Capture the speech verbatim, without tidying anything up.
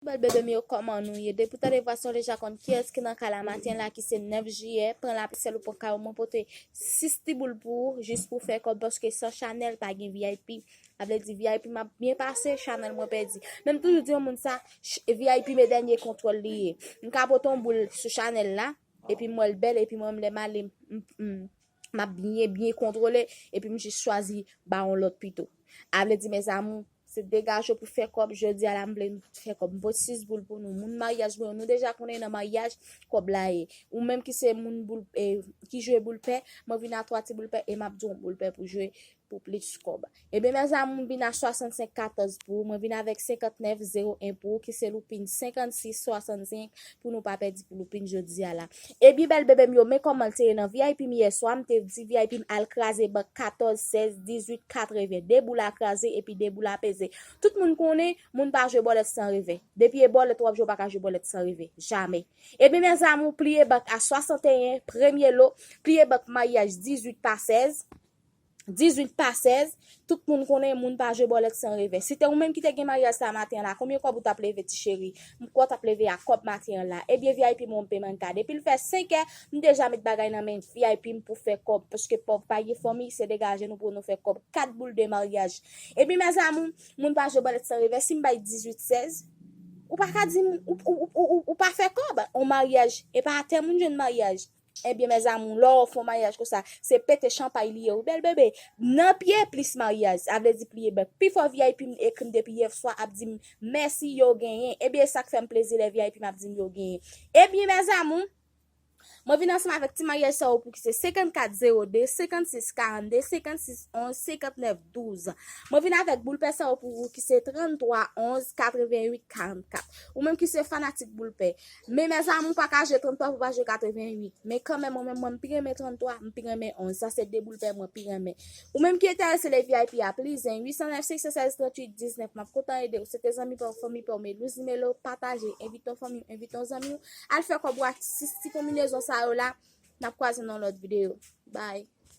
Bèl bebe m yo, kòman nou ye? Depi w tande vwa sa, w deja konn kiyès ki nan kay la maten la, ki se nèf jiyè. Pran lapisyèl ou pran kay ou, mwen pote sis ti boul pou ou, jis pou fè kòb, paske san Chanèl pa gen V I P. Sa vle di V I P m ap byen pase, Chanèl mwen pèdi. Men m toujou di yon moun sa, ch- V I P men dènye kontwòl li ye. M ka pote yon boul sou Chanèl la, epi m wè l bèl, epi mwen menm lè m ale, m, m, m ap byen, byen kontwole, epi m jis chwazi ba yon lòt pito. Sa vle di, mes amours, se degaje pou fè kòb. Jodi a la, m vle nou fè kòb. M pote sis boul pou nou. Moun maryaj mwen yo, nou deja konnen nan maryaj, kòb la ye. Ou menm ki se moun boul, eh, ki jwe boul pè, mwen vin a twa ti boul pè, e m ap di w boul pè pou jwe pou plis kòb. Ebyen, mes amours, m vin a swasannsenk katòz pou ou. Mwen vin avèk senkantnèf zewo en pou ou, ki se loupin senkannsis swasannsenk, pou nou pa pèdi pou loupin jodi a la. Ebyen, bèl bebe m yo, men kòman l te ye nan V I P m yè swa, m te di V I P m al kraze bank katòz, sèz, dizuit, katreven. De boul a kraze epi de boul a peze. Tout moun konnen, moun pa jwe bòlèt san revè. Depi e bòlèt w ap jwe, w pa ka jwe bòlèt san revè. Jamè. Ebyen, mes amours, pliye bank a swasanteyen, premye lo, pliye bank maryaj dizuit pa sèz, dizuit pa sèz, tout moun konnen moun pa jwe bòlèt san revè. Si te ou menm ki te gen maryaj sa maten an la, konbyen kòb ou t ap leve, ti cheri? M kwè w t ap leve a kòb maten an la. Ebyen, V I P mwen, m pe manka. Depi l fè senk è, m deja met bagay nan men V I P m pou fè kòb. Paske pòv pa gen fanmi, se degaje nou pou nou fè kòb. Kat boul de maryaj. Ebyen, mes amours, moun pa jwe bòlèt san revè. Si m bay dizuit sèz, ou pa ka di m, ou, ou, ou, ou, ou pa fè kòb. On maryaj, e pa atè moun jwenn maryaj. Ebyen, mes amours, lè w fè yon maryaj konsa, se pete chanpay li ye, wi, bèl bebe. Nan pye plis maryaj. Sa vle di pliye bank. Pifò V I P m ekri m depi yè swa ap di m mèsi, yo genyen. Ebyen, e sa k fè m plezi lè V I P m ap di m yo genyen. Ebyen, mes amours, mwen vin ansanm avèk ti maryaj sa yo pou ki se senkannkat zewo de, senkannsis karannde, senkannsis onz, senkannèf douz. Mwen vin avèk boul pè sa yo pou ou ki se tranntwa onz, katrevenwit karannkat. Ou menm ki se fanatik boul pè. Men mes amours, ou pa ka jwe tranntwa pou pa jwe katrevenwit. Men kanmenm, mwen menm, mwen, m pi renmen tranntwa, m pi renmen onz. Sa se de boul pè mwen pi renmen. Ou menm ki enterese le V I P a, plizen, uit san nèf, senk san sèz, tranntuit diznèf. M ap kontan ede w. Se te zanmi pa w, fanmi pa w, Melouz Melo, pataje, envite yon fanmi w, envite yon zanmi w. Al fè kòb ou ak sis ti konbinezon sa yo la. N ap kwaze nan lòt videyo. Bye.